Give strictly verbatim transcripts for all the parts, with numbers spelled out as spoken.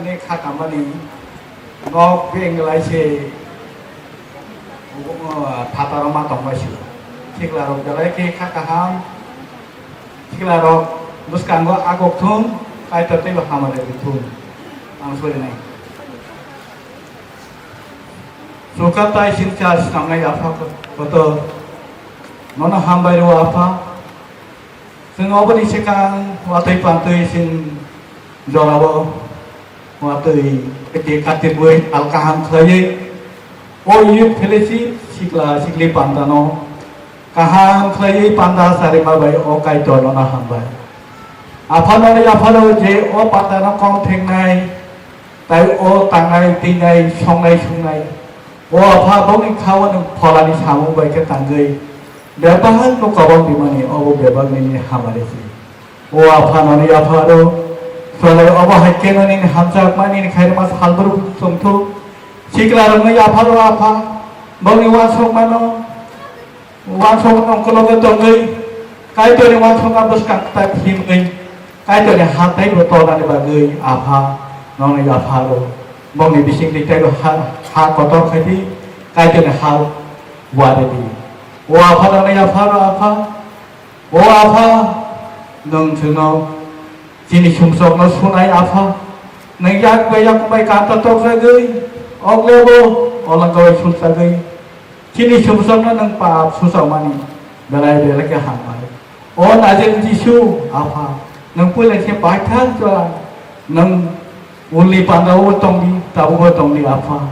Ni kha kamani nok beng lai se, uh, phataro ma tong bai se. Sikla rok belai khe kha kaham. Sikla rok bwskango agok thung, Kaitor teibo hamari thung. Ang sori nai. Chukha tai singcha swnamnai Apha kotor. Nono hambai rw Apha. Chwng oboni swkang watwi pantwi chwng jorao watwi eke katirwi sal kaham khlaiwi o youth fellowship sikla sikli pandano kaham khlaiwi panda charima bai o Kaitor nono hambai. Apha noni Aphano je o pandano kom thengnai, tai o tangnai, twinai, songnai, sungnai. O Apha, bongni khao nwng pholani samung bai khe tangwi bebak no kobok rimani, obo bebak nini hamari se. O Apha, noni Apharo, swlai obo hai khe nini hamjakmani ni khairokma salbrum chongthok. Sikla rokno Apharo Apha, bongni uansukmano, uansukmano ongkologo tongwi, Kaitorni uansukma bwskang kwtal himwi, Kaitorni ha teibo tornani bagwi Apha, noni Apharo, bongni bisingtwi teibo ha, ha kotor khaidi, Kaitorni ha waridi. O Apha, noni Apharo Apha, O Apha, nwng chwngno chini sumsokno sunai Apha, nwng yak bai yakung bai kanta tokjagwi, oglebo olangkawai sulchagwi, chini sumsokno nwng pap suchaumani belai belai khe hambai. O Najaret Jisu, Apha, nwng puila khe baithang chwla, nwng Ulni pandao tongdi, tabukbo tongdi Apha.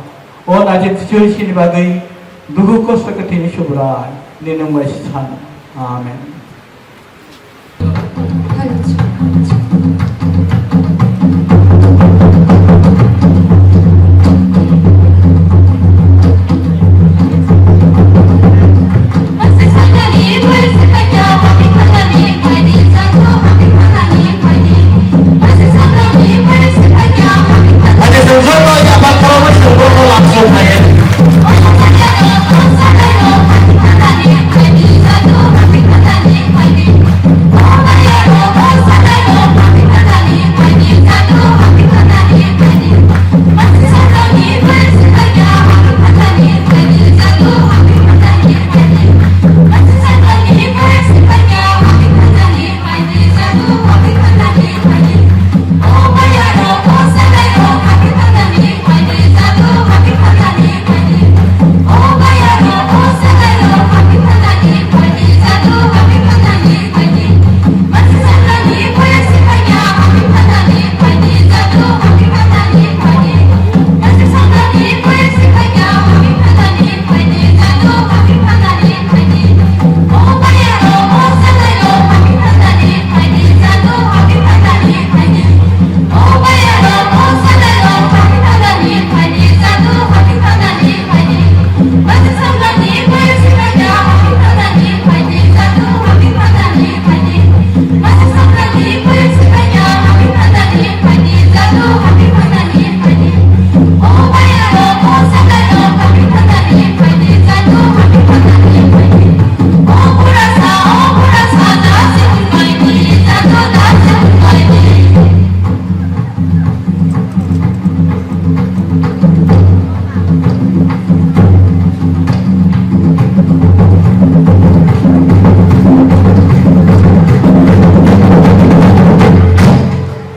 O Najaret Jisu sini bagwi dukhu kosto kwthwini Subrai, nini mung bai sano. Amen.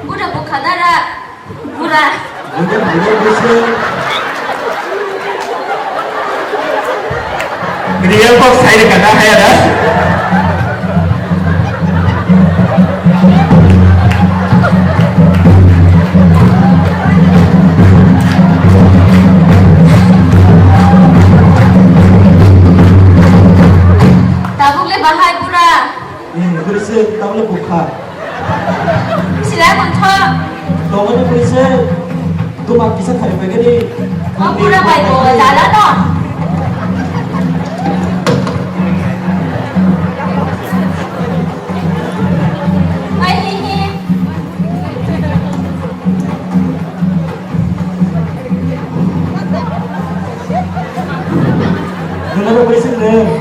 Buda bukha dara. Bura. Bura, bura, bura. Real talk sai de kana haya da. Tabuk le bahai bura. Hmm, bura se tabuk le bukha. Silai montho. Tongoni bura se tuma kisa thari pegedi. O bura bai bo jala no. Ai hi hi.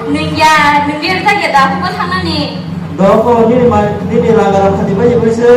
Nungya, nungya rwjak ya da, hubo thangnani. Doko, nini ma, nini laga rok khati bai bai se.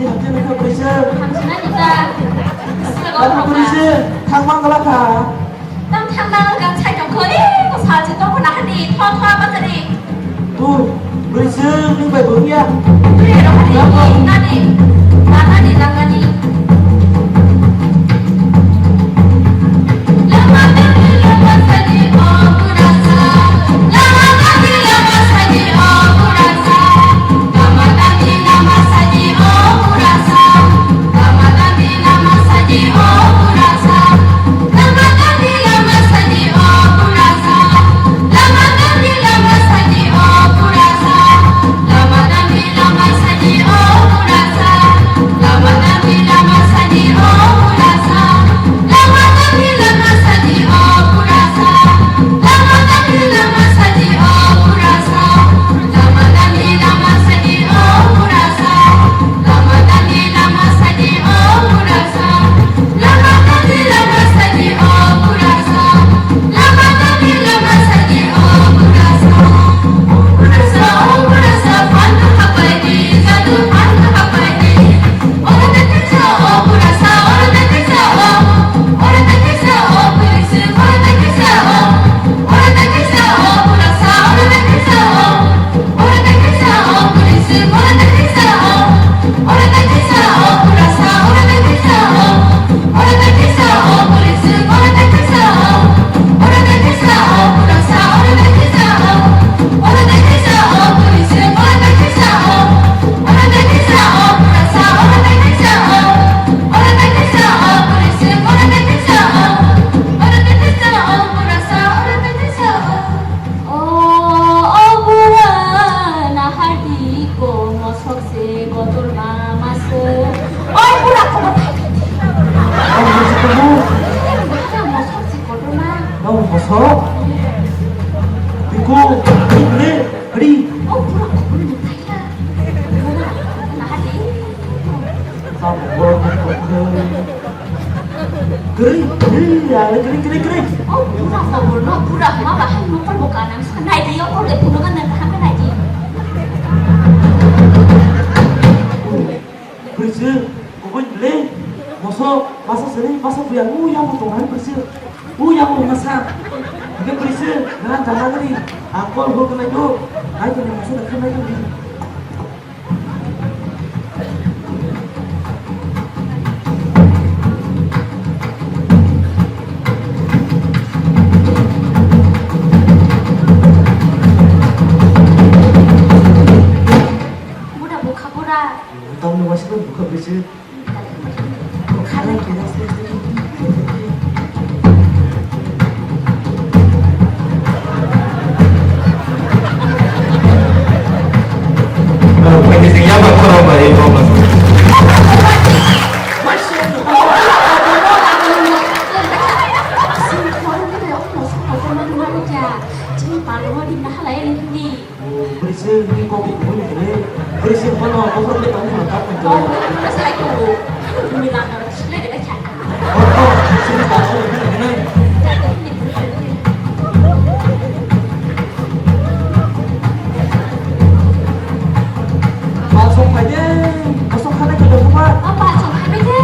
Hamsinani ta. Hamsinani ta. Hamsinani ta. Hamsinani ta. Hamsinani ta. Tam thang nang kang sai tong kho, eh, ko sal chi tong kho na hani, thwa thwa ba kari. Tu, bwrwi chwng nwng bai bo wngya. Twi ro hani, nani, nani, nani. Lama tani, lama sadi, o pura sa. Lama tani, lama sadi, o pura sa. Lama tani, lama sadi, o pura sa. Lama tani, lama sadi, o pura sa. O, o bura, nahardi ko mosok se kotorma maso. O bura, kobo thai thai thai. Ang mosok kobo. Bura mosok se kotorma. Ang mosok? Biko, biko, biko, biko. O bura, kobo ni thai thai. Bura, nahardi. Kwrwi, kwrwi, ya, kwrwi, kwrwi, kwrwi. O bura, o bura, no, bura, ma bahai nokol bo kanang sa nai di, o de puno kan nang kaham nai di. Kwrwi se, kubui le, moso, masa seri, masa buya, u yang mo tongan kwrwi se, u yang mo masa. Kwrwi se, na jana gari, angkol ho kanai do, nai to ni masa da kanai do ni. Buda bukha bura. Tamni waisa bukha bisi. Bwrwi se nini kok ni kubui ni kwrwi. Bwrwi se bono bokhorok le tongmani tamo tong. Oh, sai ko. Ni lama sile de cha. Oh, oh, sini ta ko ni ni. Ba sok phai de, ba sok khana ke dong ba. Apa sok phai de?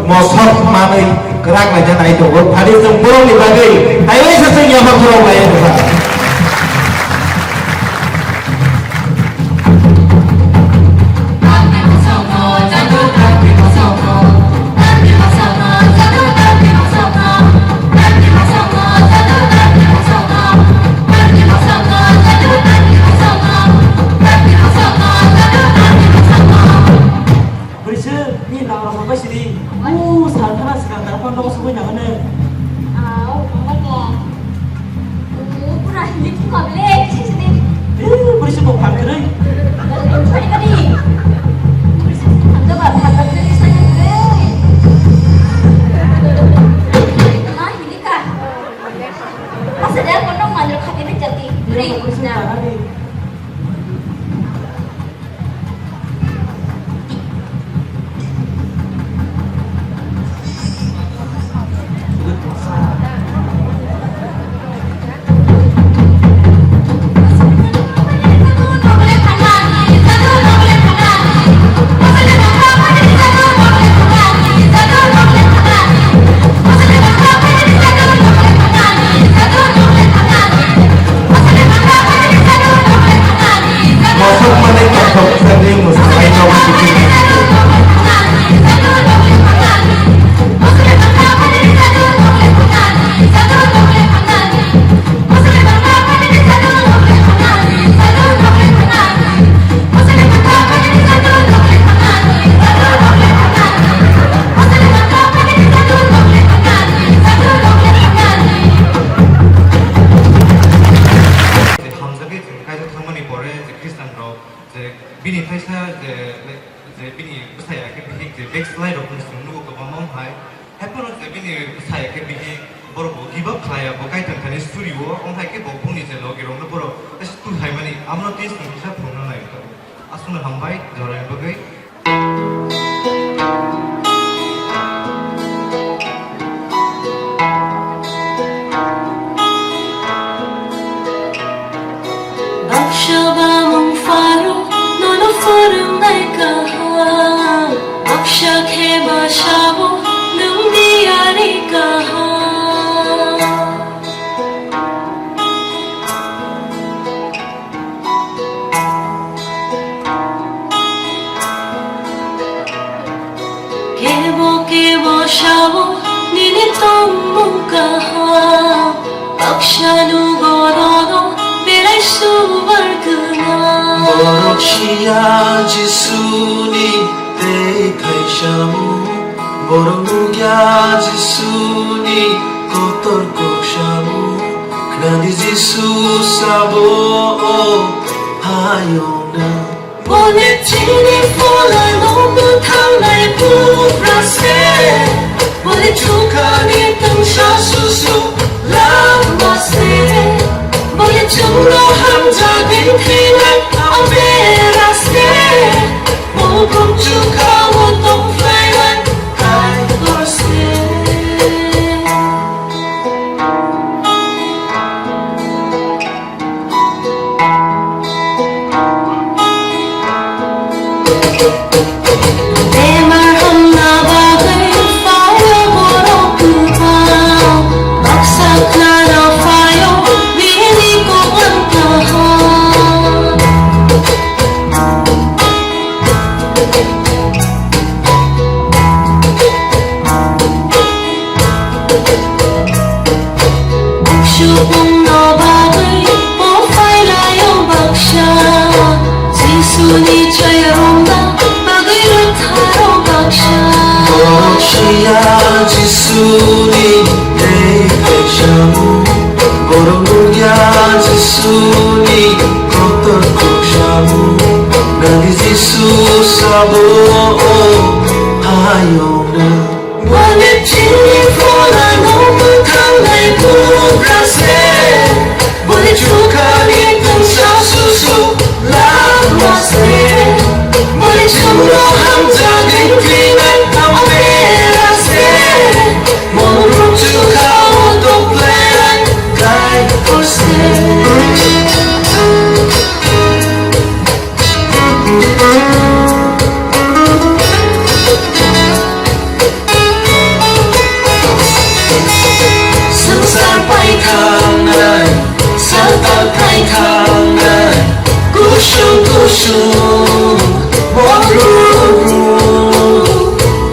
Mosok manwi kwrak laijak nai tongo. Phadi chwng borokni bagwi taiwi se chwng yapha khorok lai wngkha. Bwrwi se ni nang rok bai sidi. O sal thana swkang tang phano nogo sugwi nang hwnwi. Ah, o tongma khe. O pura hindi thung kha bele, kisa sidi. Eh, bwrwi se bo phan kwrwi. Bwrwi se phan kwrwi, phan kwrwi, phan kwrwi. Ma hindi ka. Asa dia kono mandro khati ni jati. Bwrwi na. Mosok mani tongthok thani mwsai no. Hamjagwi chwng kaitor thangmani pore je Khristian rok je bini thaisa je, like, je bini bwsai ya khe bihik je backslide rok chwng nugo kwbangma wng hai. Haiphano je bini bwsai ya khe bihik borok bo give up khlai ya, bo kaitor thani suri o, wng hai khe bo bongni je logi rok no borok twi hai mani, amo no twi chwng kisa phunukna nai rw. Aswkno hambai jorani bagwi. Baksa bamung pharo nono phwrwngnai kaham, baksa khe basao nwng di ani kaham. Kebo kebo sao nini tongmung kaham, baksa nugo nono belai subar gwnang. Borok siya Jisuni tei thaisamung, borok nukya Jisuni kotor kok samung. Khnadi Jisu sabo o hayungno. Bole chini pholano mwthangnai bugra se. Bole chukhani tongsa susu lama se. Bole chwngno hamjagwi thwinai abera se. Bo bumchukha o tongphlainai Kaitor se. Bemar hamna bagwi phaio borok kwbang, baksa khnana phaio bini kok ang kaham. Subungno bagwi bo phailai o baksa, Jisuni chaya romna bagwi rwtharo baksa. Borok siya Jisuni tei kaisamu, borok nukya Jisuni kotor kok samung, nangni Jisu sabo o hayungno. Bole chini pholano mwthangnai bugra se, bole chukhani tongsa susu lama se, bole chwngno hamjagwi thwinai abera se, bo bumchukha o tongphlainai Kaitor se.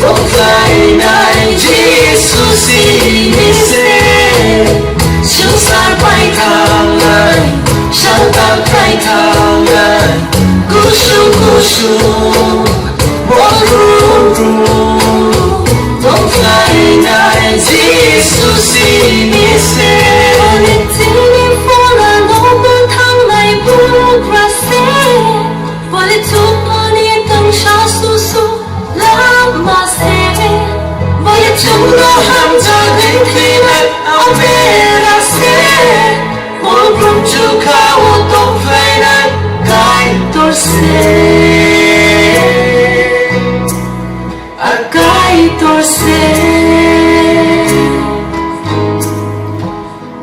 Tongkhlainai Jisu sini se, chwngsar pai thangnai, saltak khai thangnai, kusung kusung. Tongkhlainai Jisu sini se. Ani tini phola nogo thangnai bugra se. Bole chukmani tongsa susu lama se. Bole chukno hamjagwi thwinai abera se. Bugrumchu kha-o tongphlainai Kaitor se, a Kaitor se,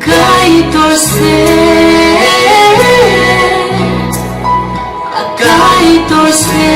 Kaitor se, a Kaitor se.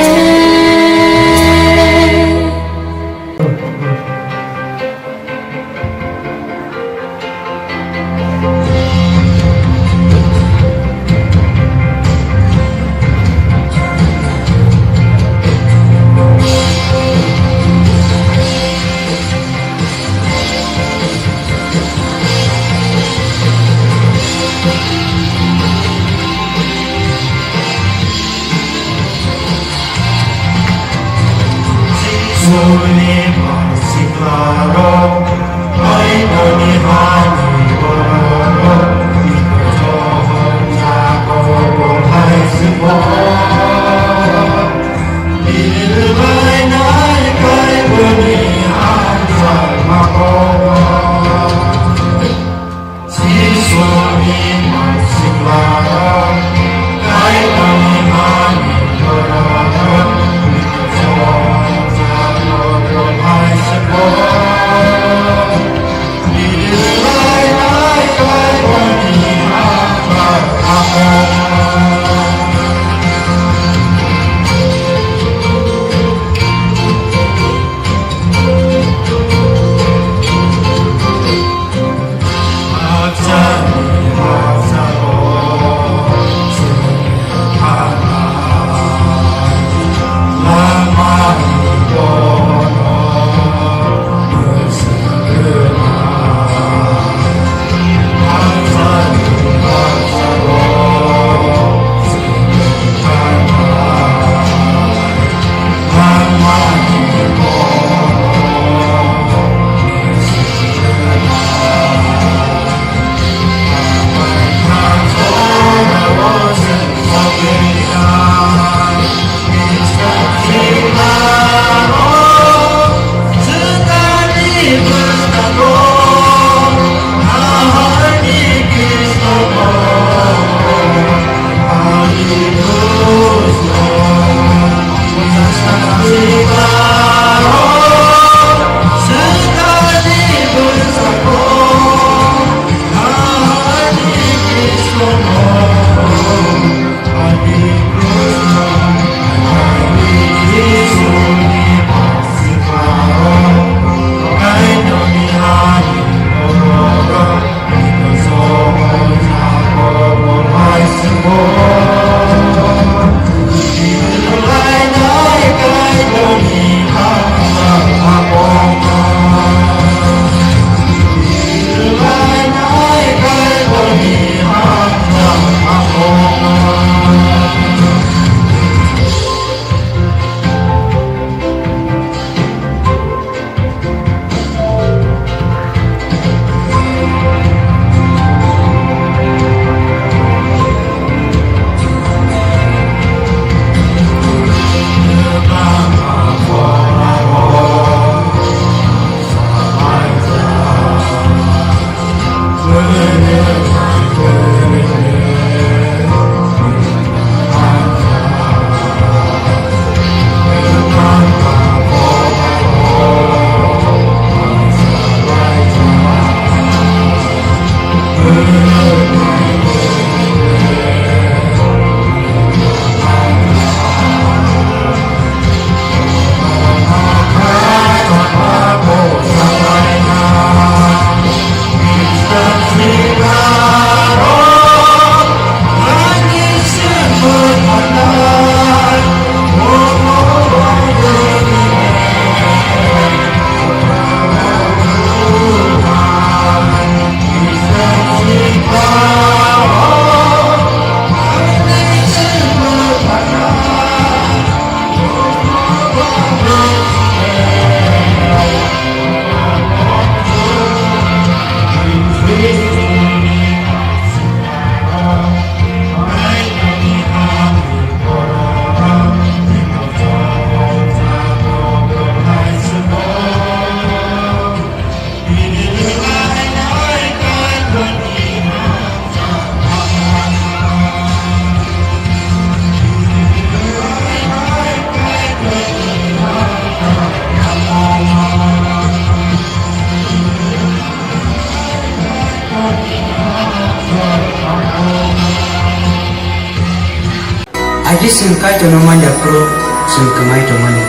Jodi chwng Kaitorno man ya phuru chwng kwmai tongmani,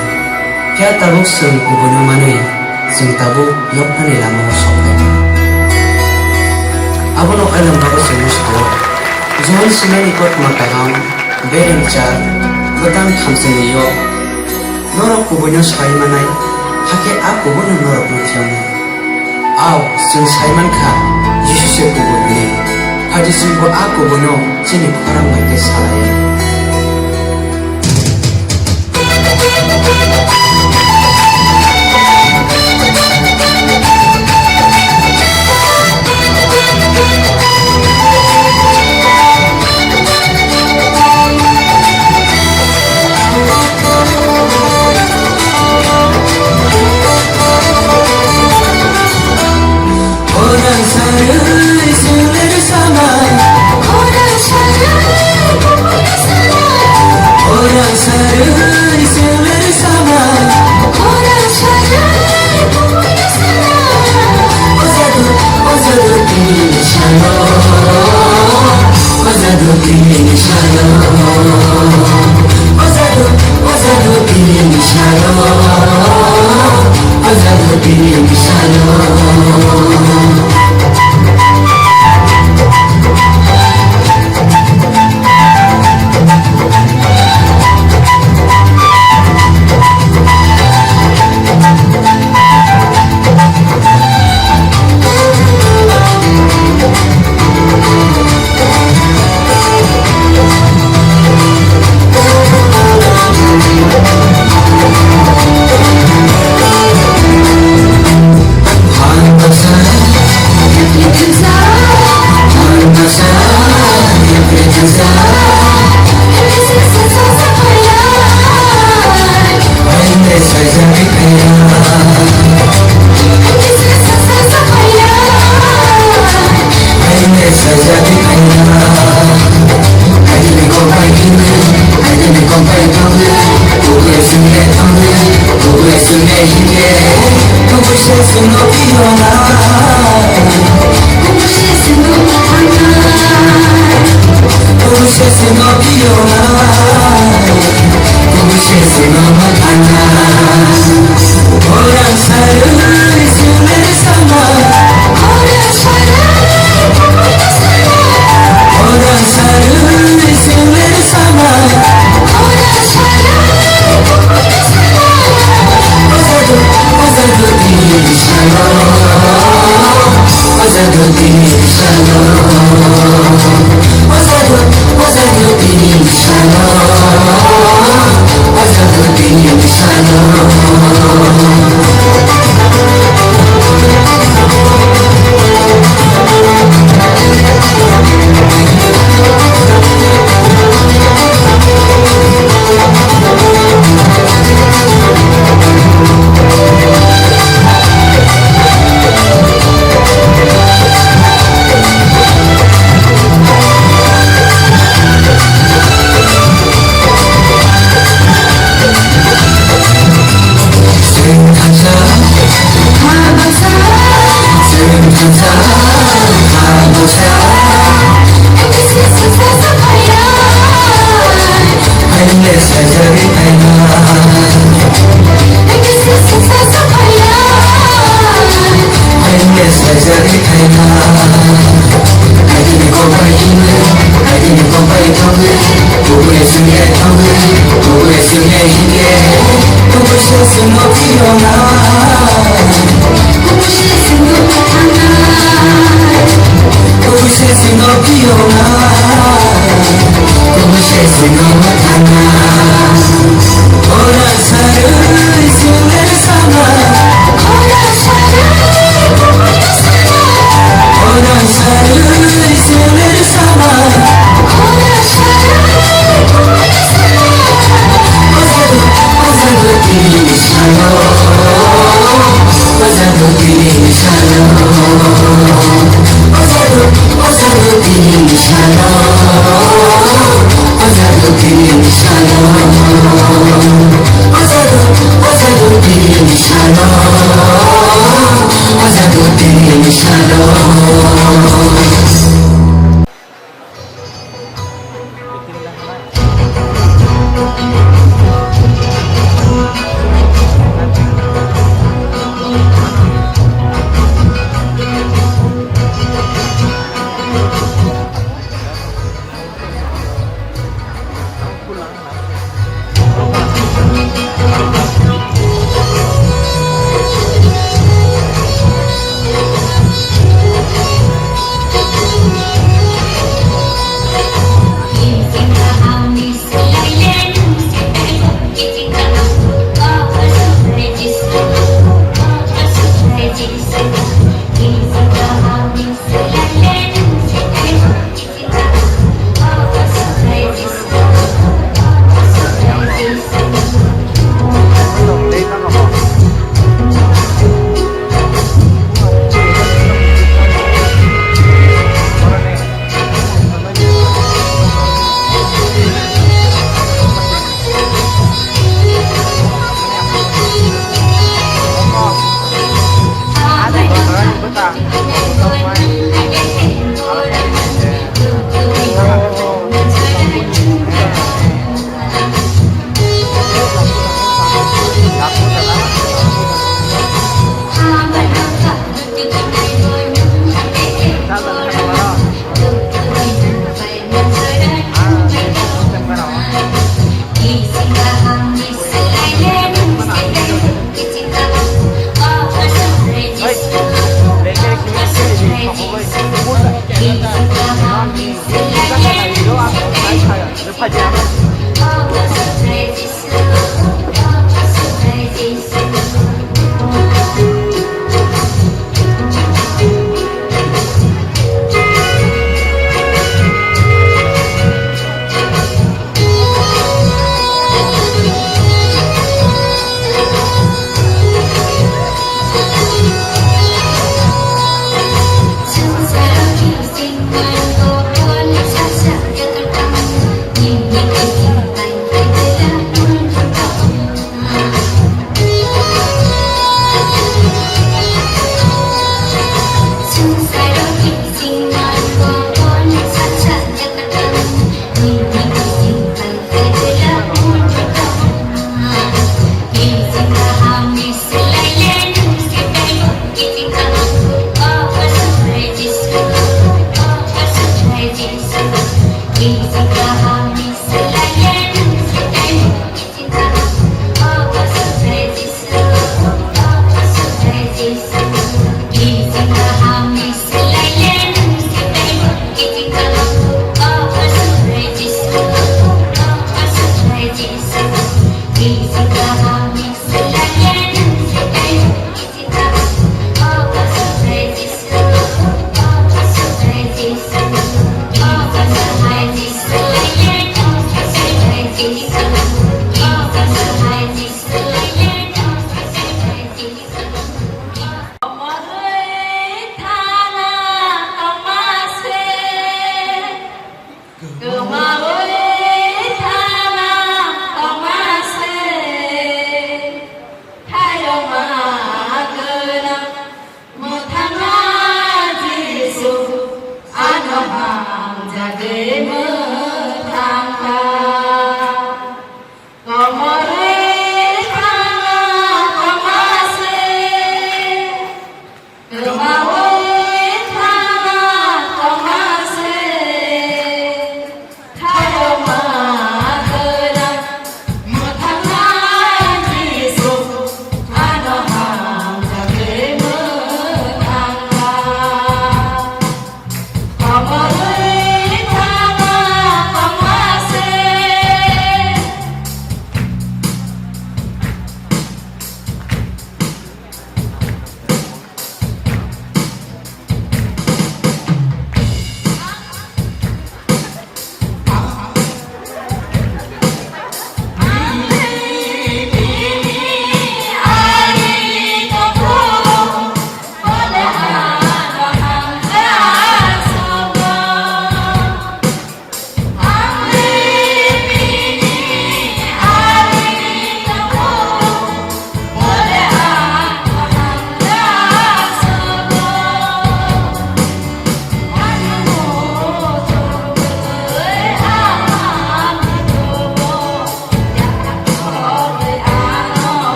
phiya tabuk chwng kubuino manwi chwng tabuk yaphani lamao sok phaikha. Abono Ailwng Babu chwngno sao, Johon swinani kothoma kaham, bereng char, bwtang thamsani yok. Norok kubuino sai manai, hakhe a kubuino norokno thiyoknai. Ao, chwng sai man kha, Jisu se kubui hwnwi. Phaidi chwngbo a kubuino chini khorang bai khe salai.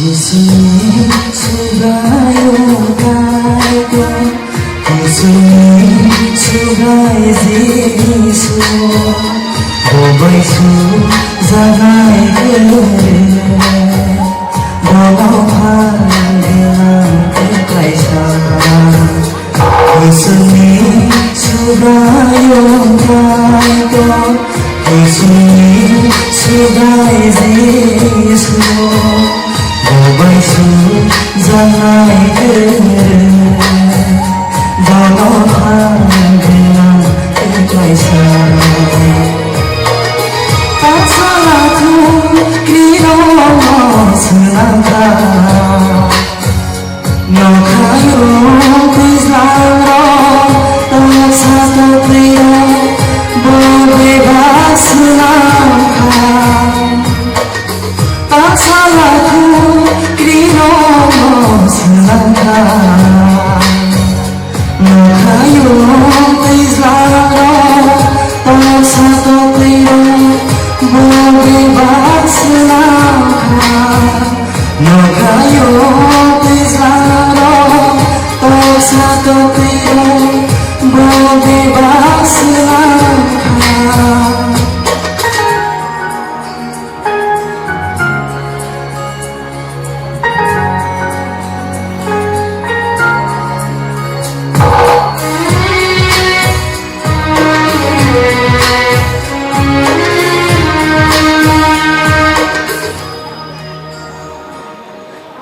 Kusuni subraiyung Kaitor, kusuni subrai Jisu, bo bai sujagnai kwrwi, bono phan gwnang khe kaisa. Kusuni subraiyung Kaitor, kusuni subrai Jisu, bo bai sujagnai kwrwi, bono phan gwnang khe kaisa. Taksala thung krino swnamkha. Nokhayung twijlangrok, toksa tokwirok, bo bebak swnamkha. Taksala thung krino swnamkha. Nokhayung twijlangrok, toksa tokwirok, bo bebak swnamkha. Nokhayung twijlangrok, toksa tokwirok, bo bebak swnamkha.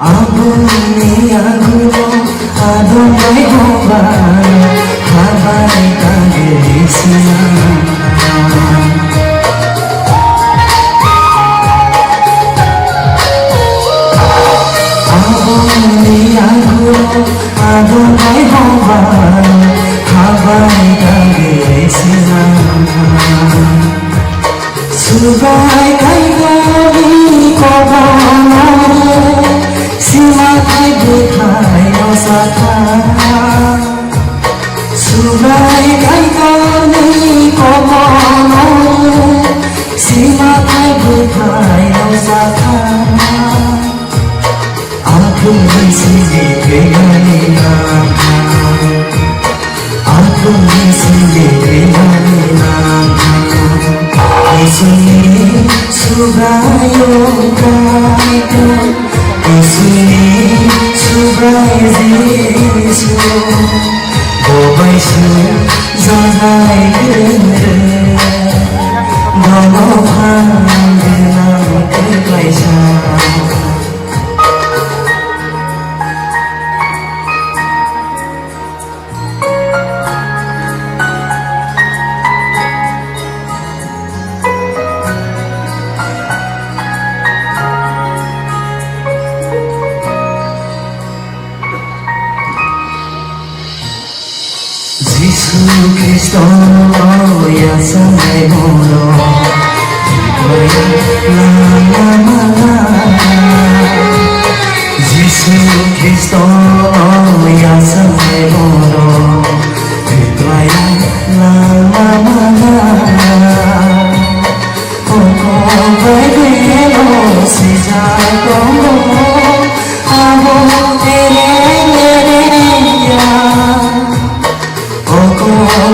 Aboni yagulo adong bai hokba, habai kagwi sinang. Aboni yagulo adong bai hokba, habai kagwi sinang. Subai Kaitorni kobono sima thai bwthaino sakha. Subai Kaitorni kobono sima thai bwthaino sakha. Athungni simi thwinani nangkha. Athungni simi thwinani nangkha. Isuni Subraiyung Kaitor, Isuni Subrai Jisu, bo bai sujagnai kwrwi, bono phan gwnang khe kaisa. Jisu Khristo o yachaknai borok, lama mana. Jisu Khristo o yachaknai borok, lama mana. Oko Baibelo swijak tongo, abo ereng ereng ya. Oko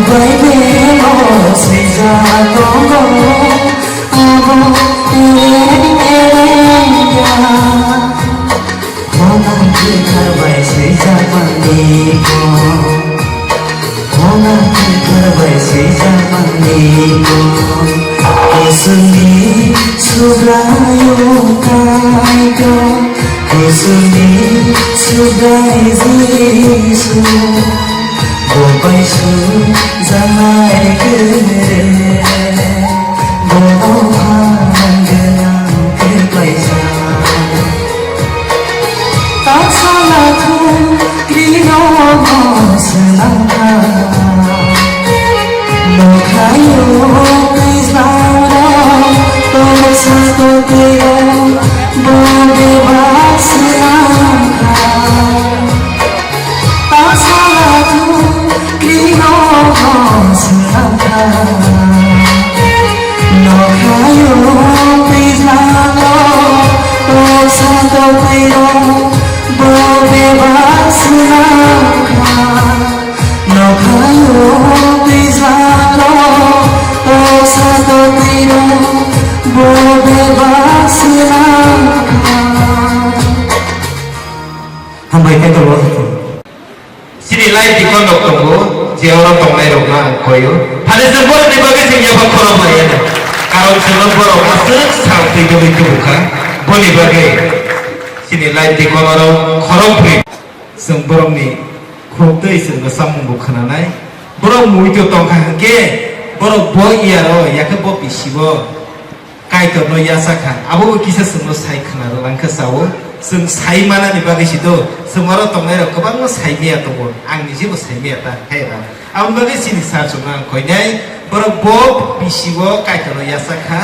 Baibelo swijak tongo, abo ereng ereng ya. Khonang kwthar bai swijak mani bo. Khonang kwthar bai swijak mani bo. Kusuni Subraiyung Kaitor, kusuni Subrai Jisu. Bo bai sujaknai kwrwi, bono phan gwnang khe kaisa. Taksala thung krino swnamkha. Nokhayung twijlangrok, toksa tokwirok, bo bebak swnamkha. Taksala thung krino swnamkha. Nokhayung Bo bebak swnam kha, nokhayo twijlaro, toksa totwirok, bo bebak swnam kha. Hambai khe tongbo. Chini live dikon rok tongo, je oro tongnai rok no ang koyo. Phani chwng borok ni bagwi chwng yapha khorang lai ya. Karon chwng no borok aswk sal twi twi twi bukha. Boni bagwi chini live dikon oro khorang phri. Chwng borok ni khuk twi chwng no samung bo khwnanai. Borok mui to tongkha hwnkhe borok bo iya ro yakhe bo bisi bo. Kaitorno yachak kha, abo bo kisa chwngno sai khna rwlang kha chao. Chwng sai manani bagwi si do, chwng oro tongnairok kwbangma sai miya tongo, ang nijebo sai miya ta, hai ba. Aboni bagwi chini sir chwngno ang koinai, borok bo bisibo Kaitorno yachak kha,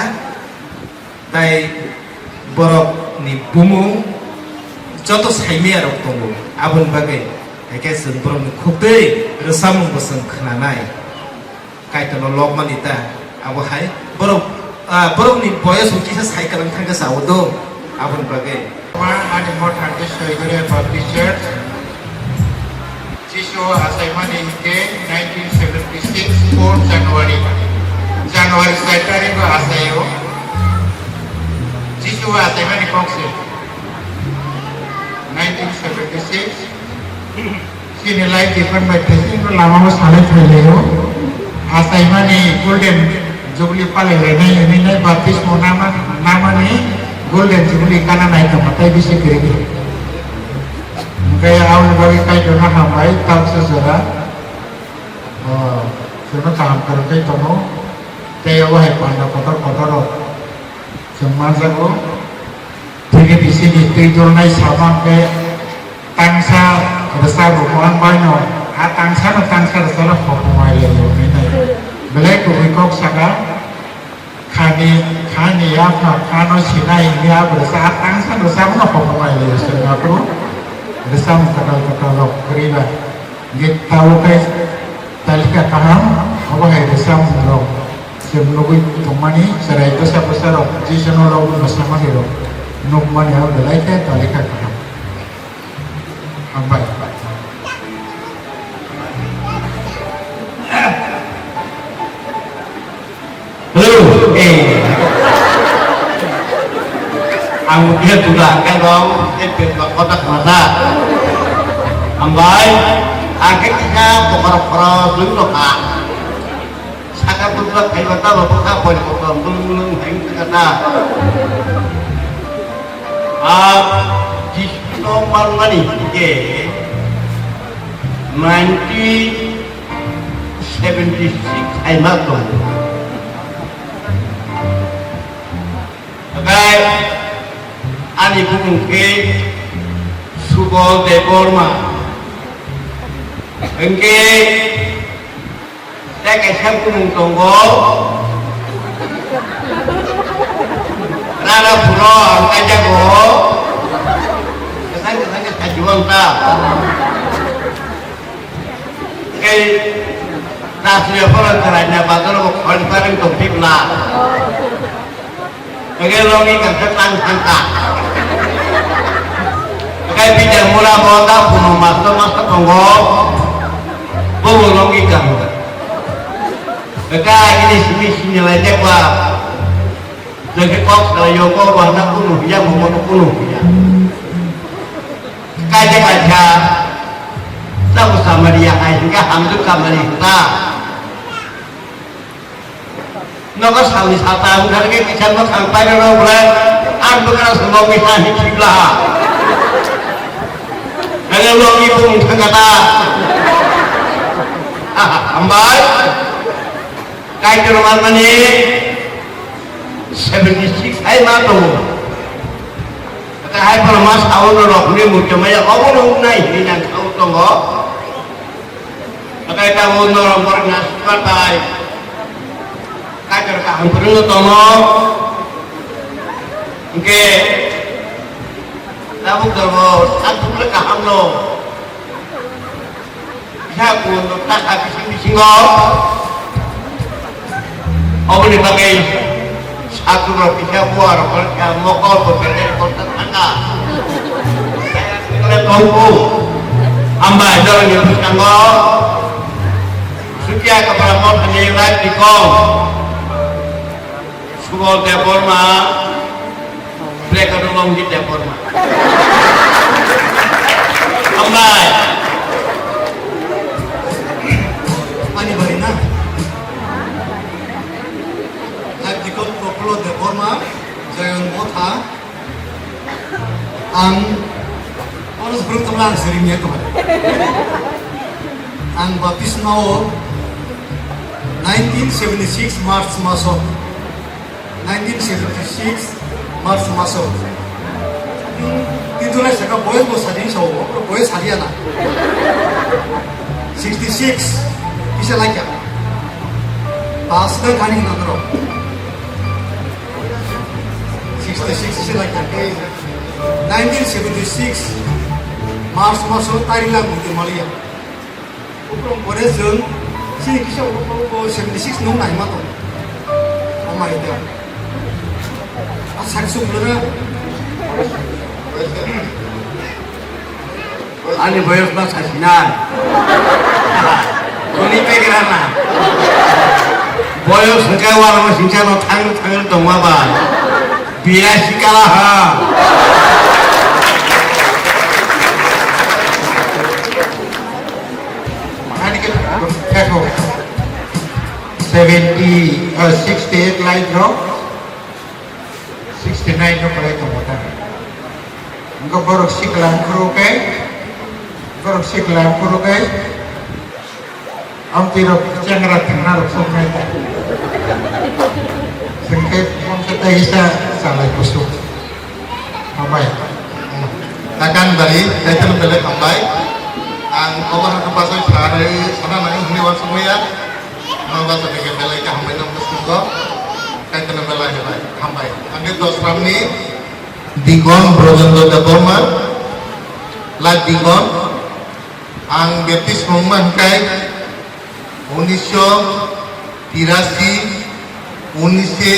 tai borokni bumung joto sai miya rok tongo, aboni bagwi hai khe chwng borokni khuk twi rwchapmung bo chwng khnanai. Kaitorno lokmani ta, abo hai borok, ah, borokni boyos bo kisa sai kwrwng thangkhe sao do, aboni bagwi. Ani motha khe Soigore Baptist Church, Jisu achaimani hinkhe nineteen seventy six four January, January sai tarikh o achaio. Jisu achaimani kok se nineteen seventy six. Chini life different bai thai chini lama o salai phai lai o. Achaimani Golden Jubilee palai lai nai, hwnwi nai baptismo nama, namani Golden Jubilee kana nai tongma tai bisi kwrwi khe. Hwnkhe aboni bagwi Kaitorno hambai, tamsa jora, o, chwngno kaham kwrwngwi tongo. Tei obo hai panda kotor kotor rok chwng manjago. Tini bisini twi dulnai samang khe tangsa rwchapbo muiang baino, a tangsa no tangsa rwchapno hopongmai lai hwnwi nai. Belai kubui kok saka, khani, khani yapha, khano sinai hwnwi abo rwchap, a tangsa rwchapno hopongmai lai hwnwi nai. Rwchapmung kwtal kwtal rok kwrwi ba. Hingke tabuk khe talika kaham, obo hai rwchapmung rok chwng nugwi tongmani, chwrai bwsa bwsa rok Jisu no rok no samani rok nukmani, abo belai khe talika kaham. Hambai. Hello, eh. Ang mukhe tuda angke dong, eh, pet ba kota kota. Hambai, angke kisa bokor bokor dulu lo ka. Saka tuda kai bata lo ka boy bokor dulu lo hai kata. Ah, di nomor mani ke ninety seventy six hai ma tongo. Hwnkhe ani bumung khe Subol Debbarma. Hwnkhe tei kaisa bumung tongo, Rana Phuro ang kaijago. Kwthang kwthang khe saichung ta. Tei Nasri phoro chwraina bazar o khoroksa ring tong thik bwla. Tei longi kangsa tang thang kha. Tei bidar mura bo da phunu master master tongo. Bo bo longi kang. Tei ini simi sini lai jek ba. Jadi kok saya yo kok wahna kunu ya, mau kunu ya. Kaja kaja, tabu samari ya, hai hingga hamdu kamari hingga. Nogo sami sata, hingga ke kisan mo sampai no bule, ang bekara semua bisa hingga. Kalau lo ibu mungkin kata, ambai, kai ke rumah mana? Seventy six hai ma tongo. Kata hai pala ma sao no rok ni muchomaya obo no nai hini nang sao tongo. Kata ta mo no rok bor na sukar tai. Kajar kaham purung no tongo. Oke. Tabuk tongo, sak bukle kaham no. Kisa bundo kaka bising bisingo. Oboni bagwi sakurok kisa buarok kisa mokol bo bete kota thanga. Tongo. Hambai, jorani bwskango Sukia Kwpra Mothani Light Deacon Subol Debbarma, Black Adolong di Debbarma. Hambai. Ani bari na? Light Deacon Prapullo Debbarma, Jayon Motha. Ang oro bwrwk tongla ang siring ya tong. Ang baptisma o nineteen seventy-six March maso, nineteen seventy-six March maso. Tinjulai saka boyos bo sadi sao, boyos sadi ana. Sixty-six kisa laikya. Pas ka kani na ro. Sixty-six se laikya. Nineteen seventy-six March maso tarik lang buti maliya. Ukrong pore jeng sini kisa ukrong ko seventy-six nung nai mato. Amai da. Asak suk lera. Ani boyos ba sasinai. Kuni pegra na. Boyos hwnkhe uanama singsa no thang thang tongma ba. Birasi kala ha. Ani ke thekho. Seventy, uh, sixty-eight light rok. Sixty-nine no kwlai tongo ta. Wngkha borok sikla phuru khe, borok sikla phuru khe, amtwi rok chengra thengra rok sok nai ta. Sengkhe mongsa ta isa salai kusu. Hambai. Takan bari, kaitor belai hambai. Ang obo hakha pasai sari sana nang hini wansukmaya. Ang basa deke belai khe hambai nang kusugo. Kaitor belai hambai. Hambai. Ang dos ramni Dikon Brojendra Debbarma, Light Dikon, ang baptisma wngma hwnkhe unisho tirasi, unishe,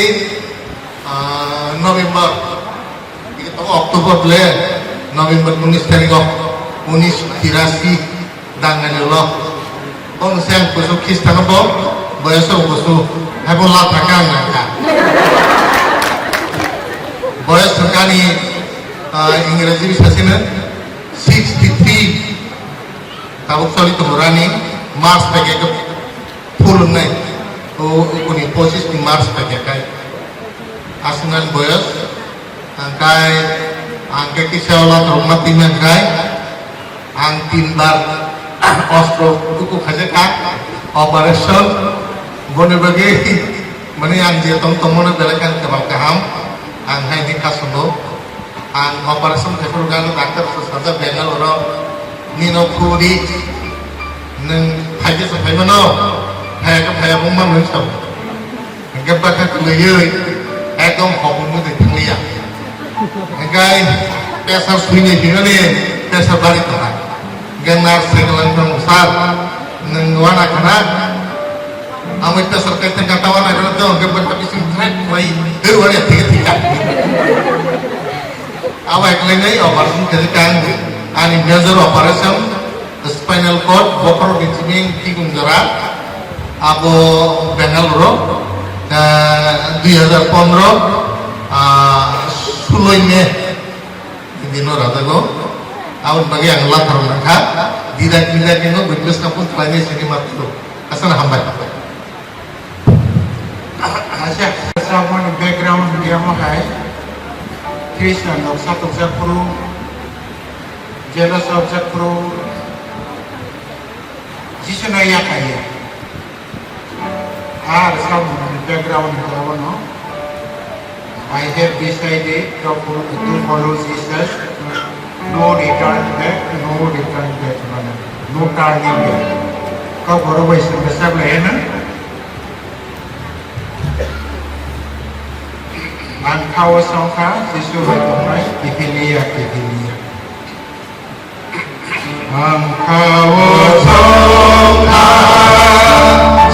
ah, November, October le November unis tarikh o, unis tirasi. Dangnani ulo. Bo se ang kusu Khristan bo, boyos o kusu. Hai bo latha khe ang nangkha. Boyos thangkani, ah, Ingreji bisasino sixty three. Tabuk choli tongo rani March bai khe full wngnai. O, o kuni pochis ni March bai khe kai. Aswknani boyos. Angkai, angkai kisa ola tongma twi mangkai, ang tin bar ostro tuku khajakha, operation, boni bagwi, mani ang je tong tongmano belai khe ang kebal kaham, ang hai ni kasungo, ang operation khaphuru gano doctor se sajak Bangalore o, nino khuri, nwng phaikhe se phaimano, phaiya khe phaiya bumma nwng sao. Hingke bwkha kwlwiwi ekdom hokmung mudui thangliya. Hingke pressure swinai hinani pressure bari tongkha. Hingke nurse se kwlwng tong, "Sir, nwng wana khana?" Amoi pressure kai tongkha, ta wana khana tong, hingke bwkha bising thai khwlai, "Dei wana thik thik kha." Abo eklai nai operation khe kang ani major operation. Spinal cord, bokhorok ni simi tikung jora, abo Bangalore o, ah, dui hajar pondro, ah, suloi May dino rajago, aboni bagwi ang lathar nangkha, didak didak ino business kampung khlainai sini matro, asal hambai. Asa, asa mani background dia mo hai, Christian noksa toksa kuru, jealous object pro, Jisu no yakaya. Ar samung ni background ni kono, "I have decided to follow, to follow Jesus, no return back, no return back," mane, no turning back. Kok boro bai sengkha sablai na? Ang kha o songkha, Jisu bai tongnai, kiphiliya, kiphiliya. Ang kha o songkha,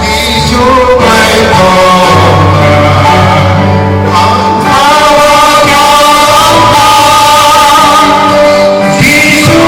Jisu bai tongnai. Ang kha o songkha, Jisu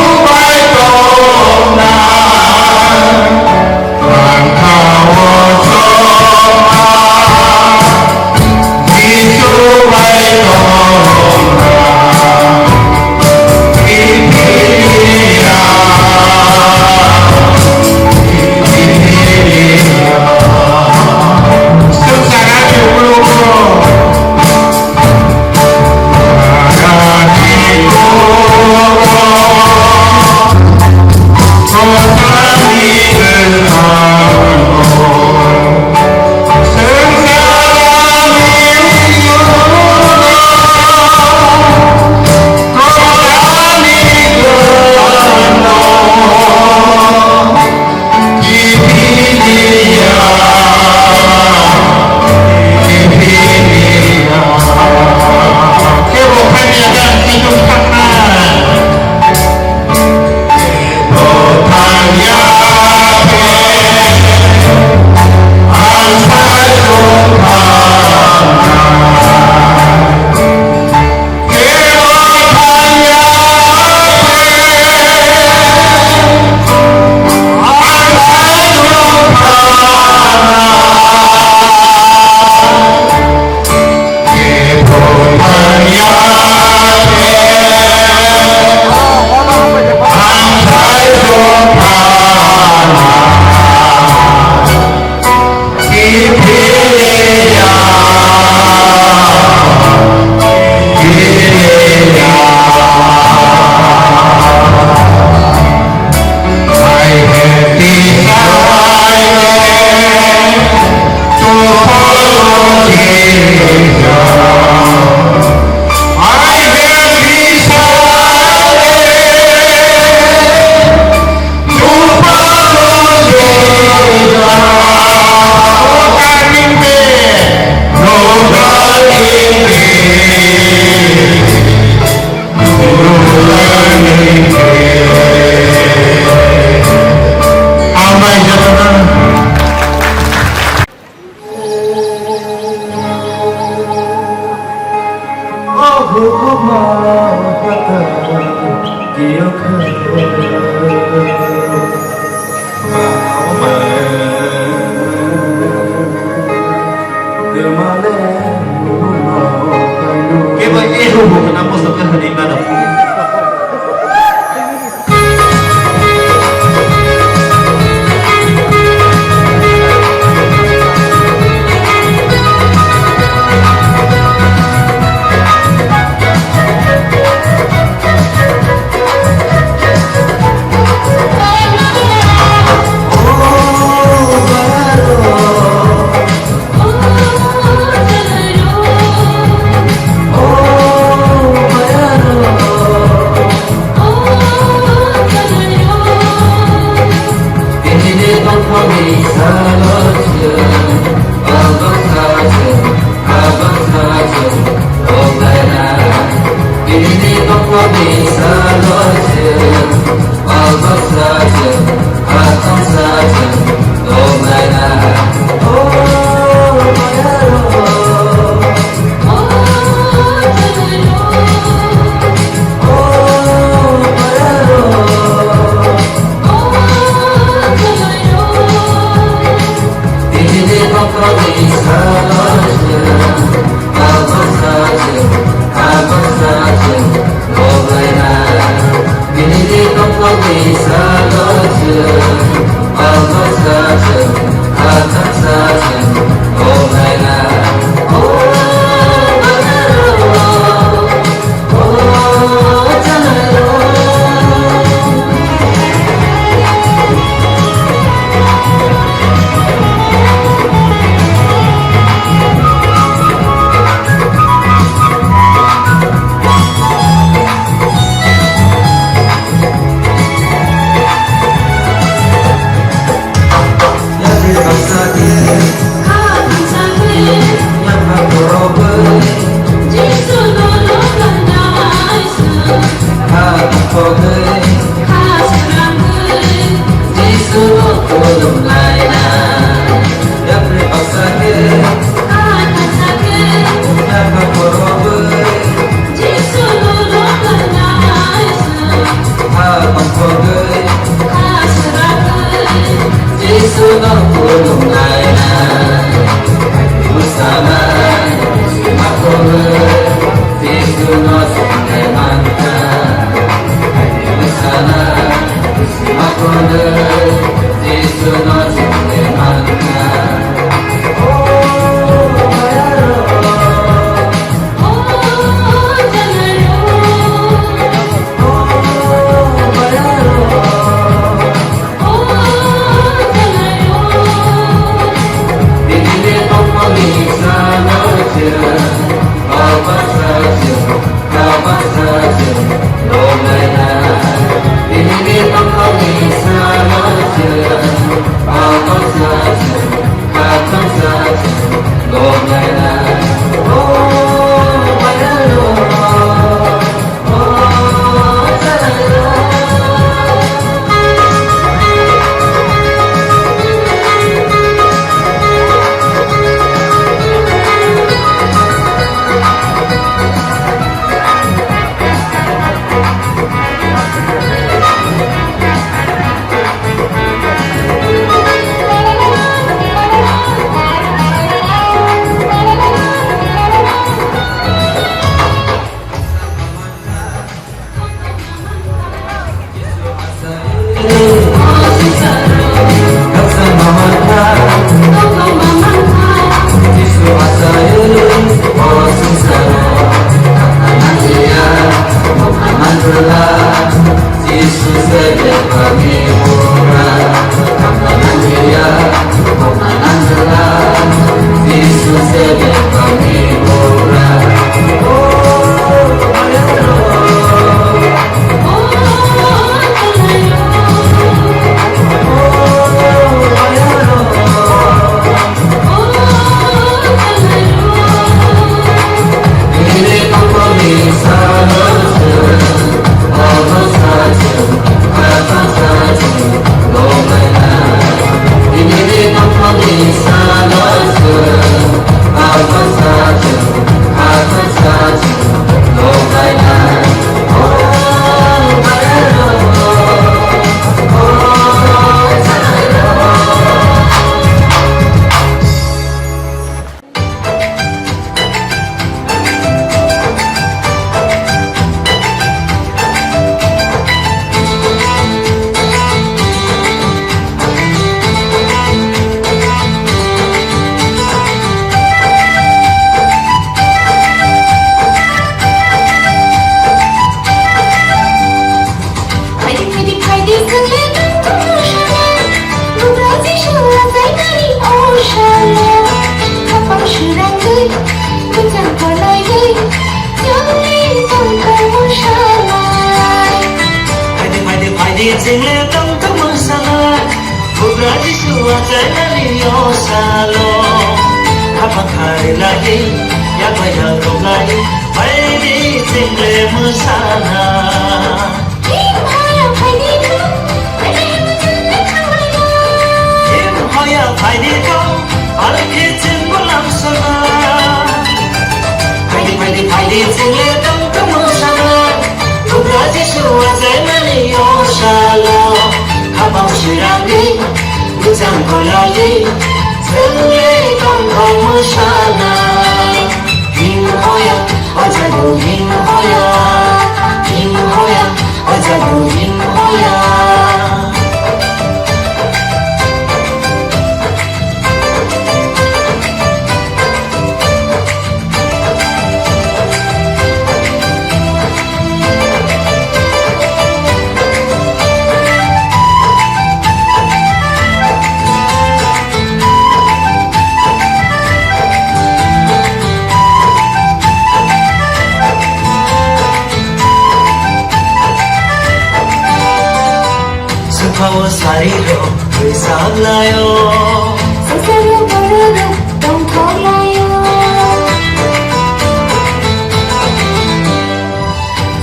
Chingle tong tong sana, Bugra Jisu achainani o salo. Khapang kharilai, yabai yagrok lai, baidi chingle musana. Him hoya phaidi to, Bethlehem jilni thanglaina. Him hoya phaidi to, alkhe chwngbo lamsana. Phaidi, phaidi, phaidi, chingle tong tong sana. Bugra Jisu achainani o salo. Khapang sirangni, bujang kolali, chingle tong tong sana. Him hoya, o jago him hoya, him hoya, o jago him hoya. Sukha o sari rok twi saklaio. Sasaro borok rok tongthok laio.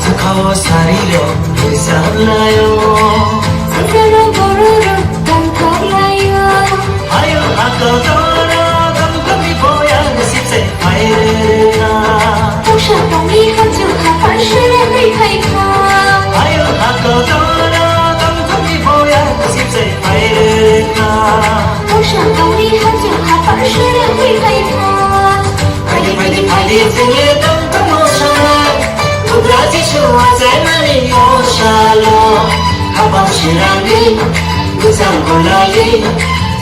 Sukha o sari rok twi saklaio. Sasaro borok rok tongthok laio. Hayo hato toro tongthokni boyang sipsai phairwkha. Toksa tongni hachuk haphar sirangwi phaikha. Hayo hato toro tongthokni boyang sipsai phairwkha. Toksa tongni hachuk haphar sirangwi phaikha. Phaidi, phaidi, phaidi, chwngno tongthokno sana. Bugra Jisu achainani o salo. Khapang sirangwi bujang kolali,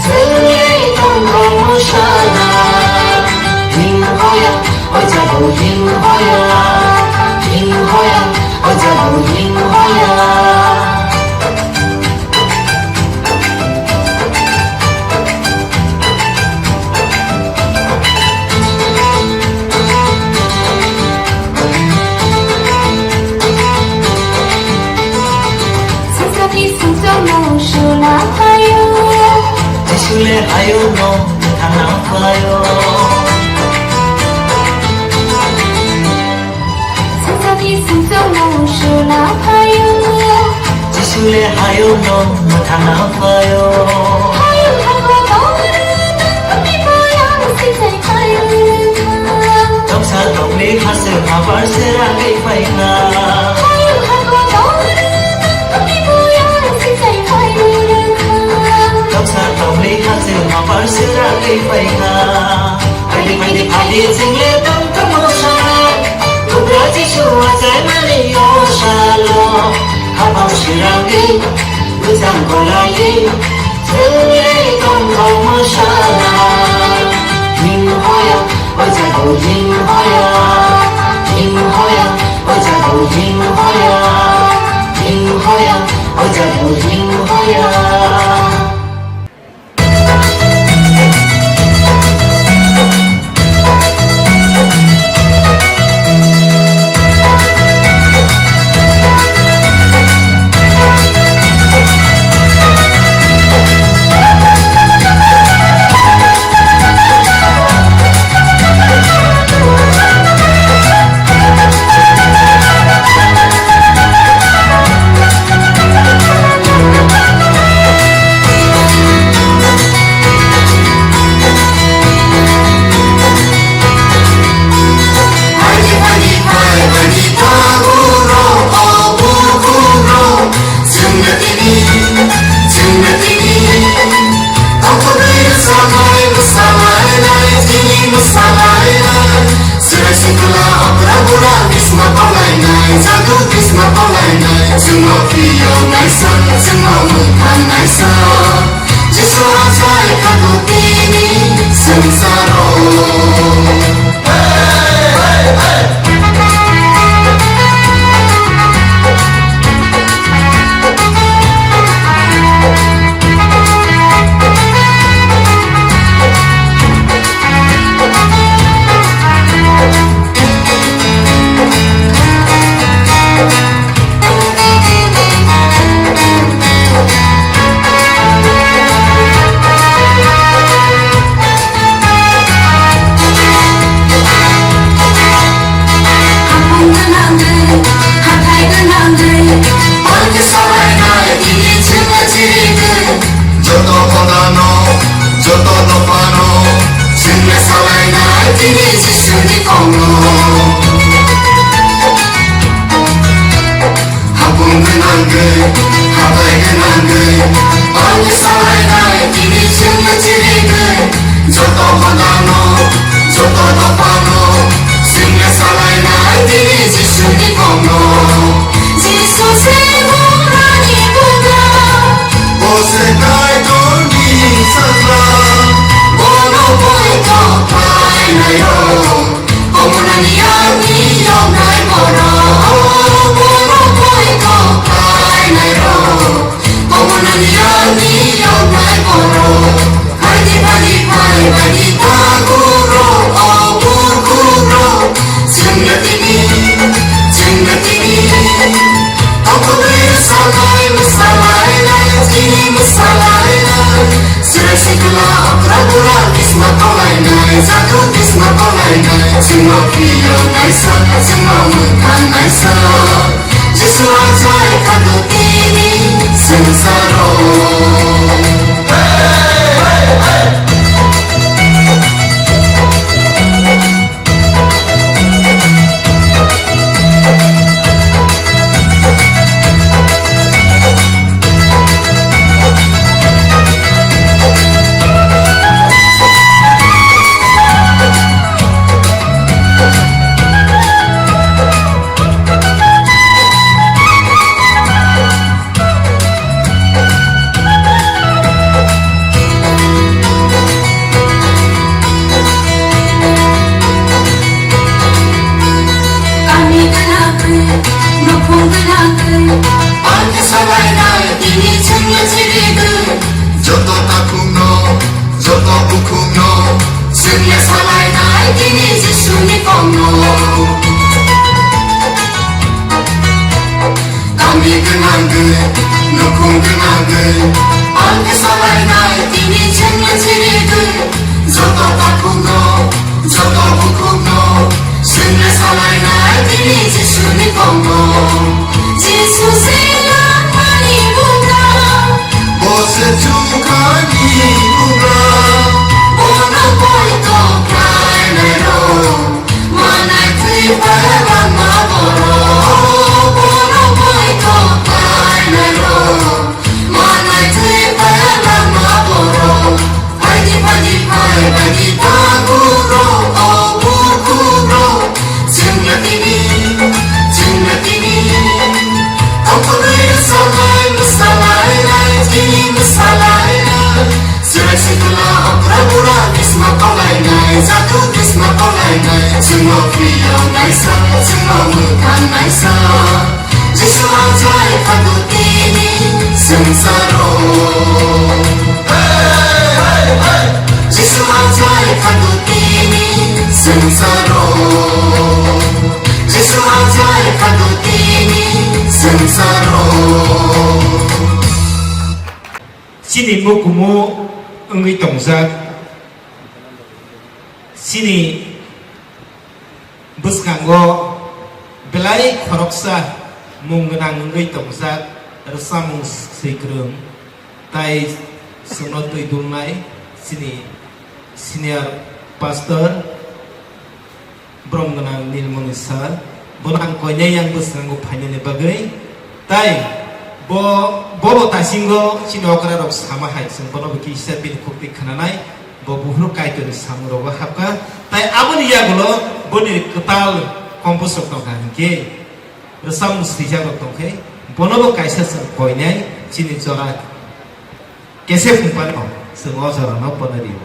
chwngno tongthokno sana. Him hoya, o jago him hoya. Him hoya, o jago him hoya. Sasani sumsokno suna phaio. Jisu le hayo no thangna phaio. Sasani sumsokno suna phaio. Jisu le hayo no mwthangna phaio. Hayo hago doro tongthokni boyang sipsai phairwkha. Toksa tokni hachuk haphar sirangwi phaikha. Hayo hago doro tongthokni boyang sipsai phairwkha. Toksa tokni hachuk haphar sirangwi phaikha. Phaidi, phaidi, phaidi, chwngno tongthokno sana. Bugra Jisu achainani o salo. Khapang sirangwi bujang kolali, chwngno tongthokno sana. Him hoya, o jago him hoya. Him hoya, o jago him hoya. Him hoya, o jago him hoya. Chwngno tini, chwngno tini, tongthokgwi rwchapnai, mwsalainai, tini mwsalainai. Chwrai chwngla okra bura bisma palainai, jadu bisma palainai. Chwngno phiyok naisa, chwngno mwthang naisa. Jisu achai kha tini swngcharo. Habai gwnangwi, ani salainai tini chwngno chirigwi, joto hodano, joto dophano, chwngno salainai tini Jisuni kokno. Jisu se bugrani bugra. Bo se Kaitorni sajla. Bono poito khlainairok. Omonani yakni yoknai borok, bono poito khlainairok. Omonani yakni yoknai borok, haidi badi phai badi takhurok, o burkhukrok, chwngno tini, chwngno tini. Tongthokgwi rwsalai, mwsalainai, tini mwsalainai. Chwrai sikla okra bura bisma tolainai, jatu bisma tolainai, chwngno phiyo naisa, chwngno mwthang naisa. Jisu achai khato tini swngcharo. Kami gwnangwi, nukhung gwnangwi, palki salainai tini chwngno chirigwi. Joto takhukno, joto bukhukno, chwngno salainai tini Jisuni kokno. Kami gwnangwi, nukhung gwnangwi, palki salainai tini chwngno chirigwi. Joto takhukno, joto bukhukno, chwngno salainai tini Jisuni kokno. Jisu se langmani bugra. Bo se chukani bugra. Bono poito khlainairok. Manai thwi phailangma borok, bono poito khlainairok. Manai thwi phailangma borok, phaidi phaidi phai baidi takhurok, o burkhukrok, chwngno tini, chwngno tini. Tongthokgwi rwsalai, mwsalainai, tini mwsalainai. Chwrai sikla okra bura bisma tolainai, jatu bisma tolainai, chwngno phiyo naisa, chwngno mwthang naisa. Jisu achai khato tini swngcharo. Jisu achai khato tini swngcharo. Jisu achai khato tini swngcharo. Chini mukumu wngwi tongjak, chini bwskango belai khoroksa mung gwnang wngwi tongjak, rwchapmung swikwrwng, tai chwngno twi dulnai chini senior pastor. Borom gwnang Nilmoni sir, bono ang koinai yang bwskango phainani bagwi. Tai bo, bobo taisingo chini okra rok sama hai, chwng bono bo kisa bini khukti khnanai, bo buphuru Kaitorni samung rogo hapkha. Tai aboni yagulo boni kwtal compose rok tongkha hinkhe, rwchapmung swijak rok tongkhe, bono bo kaisa chwng koinai chini jora kesep hwnphano chwng o jorano bono rio.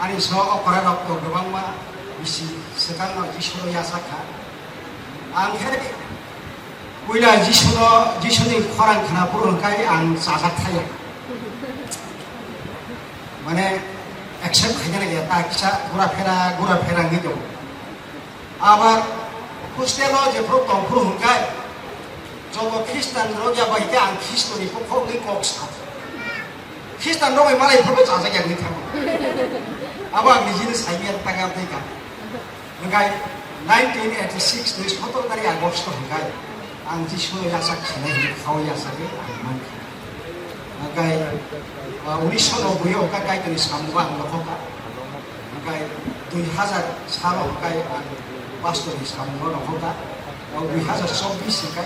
Ani so okra rok to kwbangma bisi swkangno Jisuno yachak kha. Ang khe puila Jisuno, Jisuni khorang khna phuru hwnkhe ang chajak thaya. Mane accept khaina ya ta kisa gura phera, gura phera wngwi tongo. Abar hostel o jephuru tongphuru hwnkhe jobo Khristan rok ya bai khe ang Khristoni pokhok wngwi kok sa. Khristan rok bai malai phuru chajakya wngwi thango. Abo ang nijini saimanya tangam tei ka. Hwnkhe nineteen eighty-six ni sotor tari August hwnkhe ang Jisuno yachak khinai hwnwi khao yachagwi ang mankha. Hwnkhe, ah, unisho nobboi o hwnkhe Kaitorni samungo ang nokhokha. Hwnkhe dui hazar salo hwnkhe ang pastorni samungo nokhokha. Dui hazar chobbish hwnkhe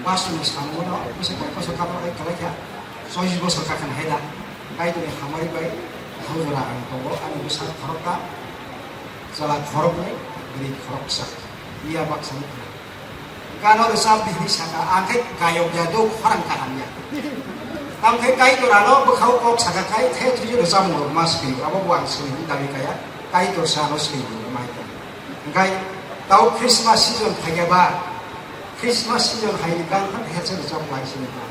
Basuni samungno bwswk bai koso kaphar bai kwlai kha. Choice bosor kakhani hai da. Kaitorni hamari bai hajora ang tongo, ani bwsa khorokta, chwla khoroknwi, bwrwi khoroksa. Iya baksa wngkha. Gano rwchap di hinwi sakha, ang khe gayok ya do, khorang kaham ya. Tamo khe Kaitor ano bwkhao kok sakha khai, the thwiwi rwchapmung rok ma swkang, abo bo ang swkang hwnwi dabi kaya, Kaitor se ano swkang rwmai tong. Hingkhai tao Christmas season phaikha ba, Christmas season hai ni gan khan hetse rwchap lai sini ba.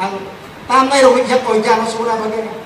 Ang tamnai rok wngkha koi khe ano sura bagwi.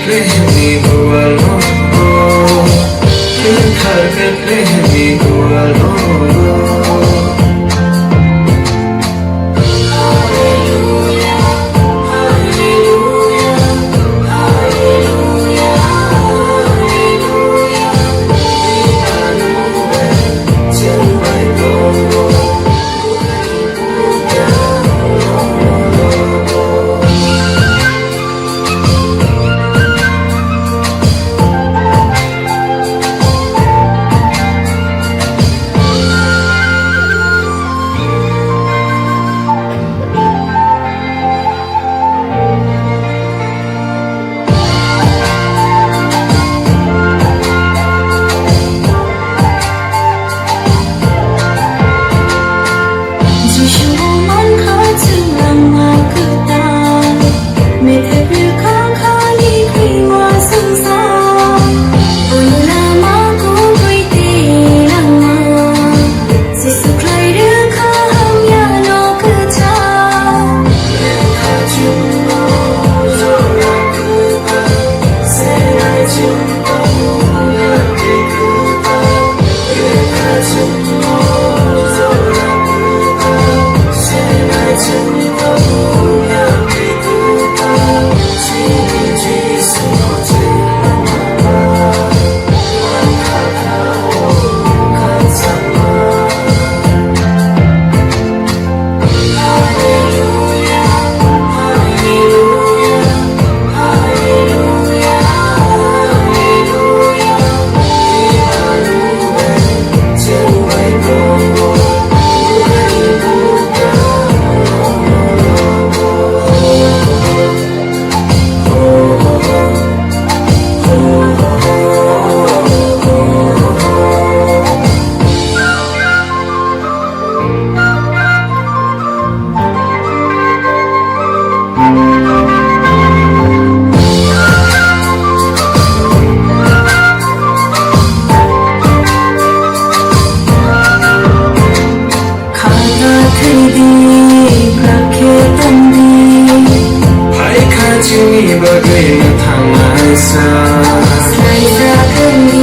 Rehni dualo, lekha Betlehem ni dualo. Jisu mankha chwng langma kwtal, methep rwkha khani khaima swngchar. Bono lama kubui tei langma, Jisu khlai rwkha hamyano kwchar. Khata thwidi, bwkha khe tongdi. Phaikha chini bagwi mwthangnaisa. Swlaijak wngwi